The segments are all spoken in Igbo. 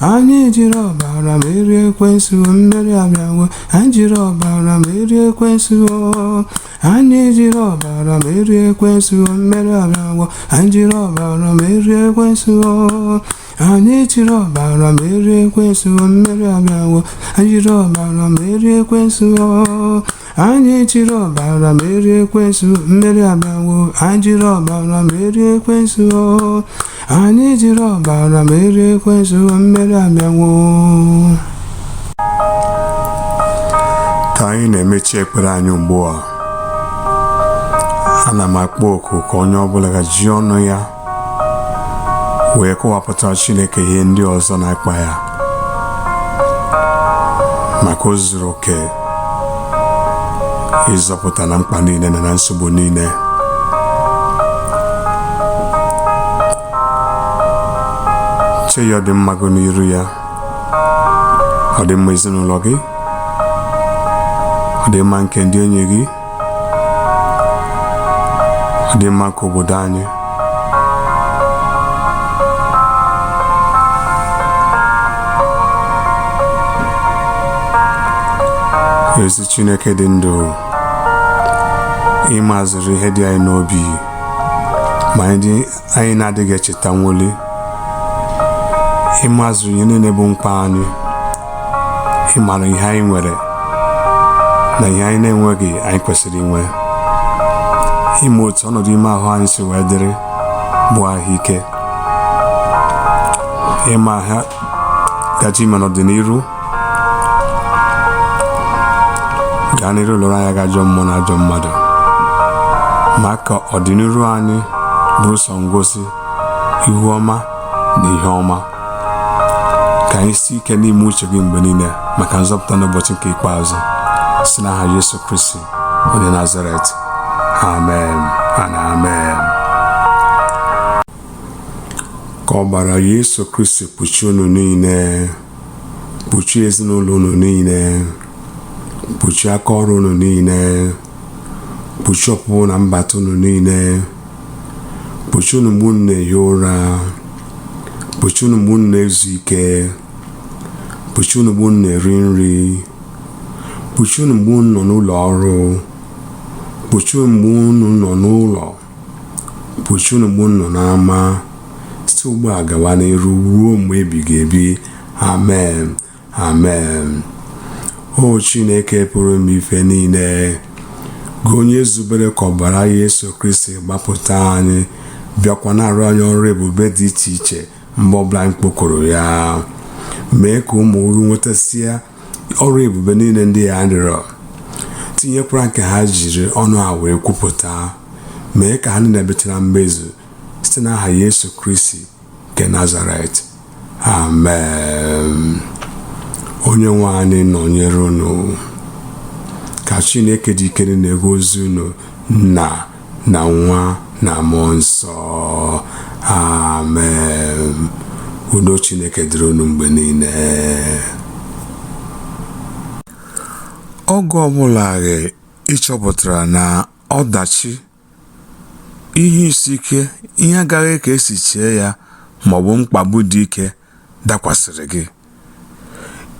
Anyị jiri ọbara merie ekwensu, mmeri abịawo. Anyị jiri ọbara merie ekwensu. Anyị jiri ọbara merie ekwensu, mmeri abịawo. Anyị jiri ọbara merie ekwensu. Anyị jiri ọbara merie ekwensu, mmeri abịawo. Anyị jiri ọbara merie ekwensu. Anyị jiri ọbara merie ekwensu, mmeri abịawo. Anyị jiri ọbara merie ekwensu. Anyị jiri ọbara merie ekwensu, mmeri abịawo. Ka anyị na-emechi ekpere anyị ugbu a, ana m akpọ oku ka onye ọbụla ga ji ọnụ ya wee kọwapụta Chineke ihe ndị ọzọ na-akpa ya, maka o zuru oke ịzọpụta na mkpa niile na na nsogbu niile. Chee ya ọdịmma gị n'iru ya, ọdịmma ezinụlọ gị, ọdịmma nke ndị enyi gị, ọdịmma nke obodo anyị. Ezi Chineke dị ndụ, ịmaziri ihe dị anyị n'obi ma anyị na-adịghị echeta nwoli. Ịmaziri ihe niile bụ mkpa anyị, ịmara ihe anyị nwere na ihe anyị na-enweghị anyị kwesịrị inwe, ime otu ọnọdụ ime ahụ anyị si wee dịrị bụ ahụike, ịma ha gaji ime n'ọdịnihu. Gaa n'iru lụrụ anyị ajọ mmụọ na ajọ mmadụ, ma ka ọdịnihu anyị bụrụ sọ ngosi ihu ọma na ihe ọma. Ka anyị si ike n'ime uche gị mgbe niile maka nzọpụta n'ụbọchị nke ikpeazụ, si n'aha Yesu Kristi onye Nazaret, amen and amen. Ka ọbara Yesu Kristi kpuchie unu niile, kpuchie ezinụlọ unu niile, kpuchie aka ọrụ unu niile, kpuchie ọpụpụ na mbata unu niile, kpuchie unu mgbe unu na-ehi ụra, kpuchie unu mgbe unu na-ezu ike, kpuchie unu mgbe unu na-eri nri, kpuchie unu mgbe unu nọ n'ụlọ ọrụ, kpuchie unu mgbe unu nọ n'ụlọ, kpuchie unu mgbe unu nọ n'ama, site ugbu a gawa n'iru ruo mgbe ebighị ebi. Amen, amen. O Chineke pụrụ ime ife niile, gị onye zubere ka ọbara Yesu Kristi gbapụta anyị, bịakwa na-arụ anyị ọrụ ebube dị iche iche mgbe ọbụla anyị kpọkuru ya. Mee ka ụmụ gị nwetasịa ọrụ ebube niile ndị ya rịọrọ, tinyekwara nke ha jiri ọnụ ha wee kwupụta. Mee ka ha niile bịachara mmezu site n'aha Yesu Kristi nke Nazaret. Amen. Onye nwe anyị nọnyere unu. Ka Chineke dị ike na-egozi unu, Nna na Nwa na Mmụọ Nsọ. Amen. Udo Chineke dịrị unu mgbe niile. Oge ọbụla ị chọpụtara na ọdachi, ihe isi ike, ihe agaghị ka esi chee ya ma ọ bụ mkpagbu dị ike dakwasịrị gị,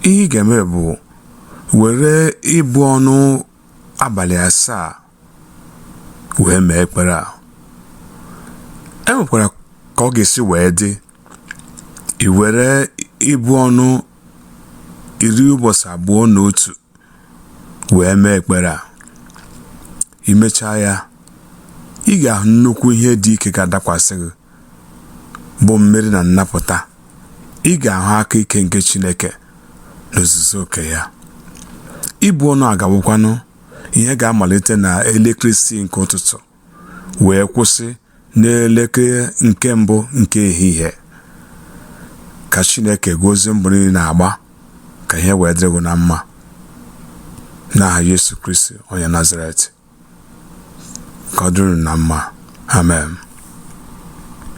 ihe ị ga-eme bụ were ibu ọnụ abalị 7 wee mee ekpere a. E nwekwara ka ọ ga-esi wee dị, i were ibu ọnụ 21 wee mee ekpere a. Imechaa ya, ị ga-ahụ nnukwu ihe dị ike ga-adakwasị gị, bụ mmeri na nnapụta. Ị ga-ahụ aka ike nke Chineke n'ozuzu oke ya. Ibu ọnụ agawụkwanụ ihe ga-amalite na elekere 6 nke ụtụtụ wee kwụsị n'elekere 1 nke ehihie. Ka Chineke gozie mbọ niile na-agba ka ihe wee dịrị gị na mma. N'aha Yesu Kristi onye Nazaret, ka ọ dịrị unu na mma. Amen.